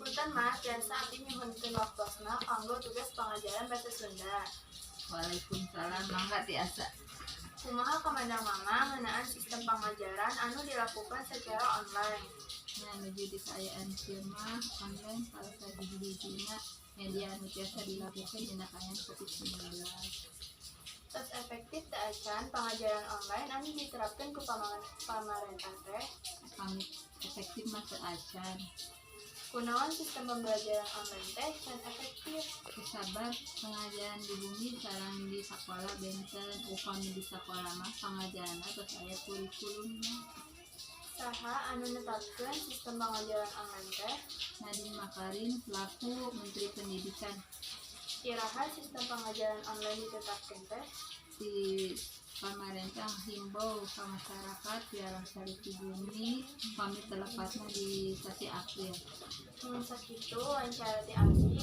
Punten, Ma, tiasa abdi nyuhunkeun waktosna kanggo tugas pangajaran bahasa Sunda? Waalaikumsalam, mangga, tiasa. Kumaha kamandang Mama ngeunaan sistem pangajaran anu dilakukan secara online? Nah, nuju di kaayaan kieu mah online salah sahiji-hijina media anu tiasa dilakukeun dina kaayaan Covid-19. Tos efektif teu acan pangajaran online anu diterapkeun ku pamarentah teh? Pami efektif mah teu acan. Kunaon sistem pembelajaran online teh can efektif? Kusabab pengajaran di bumi sareng di sakola benten. Upami di sakola mah pangajaranna tos aya kurikulumna. Saha anu netapkeun sistem pangajaran online teh? Nadiem Makarim selaku Menteri Pendidikan. Iraha sistem pangajaran online ditetapkeun teh? Di pamarentah himbau ka masyarakat biar calik di bumi, pami telepatna di sasi April. Mun sakitu wawancara ti abdi.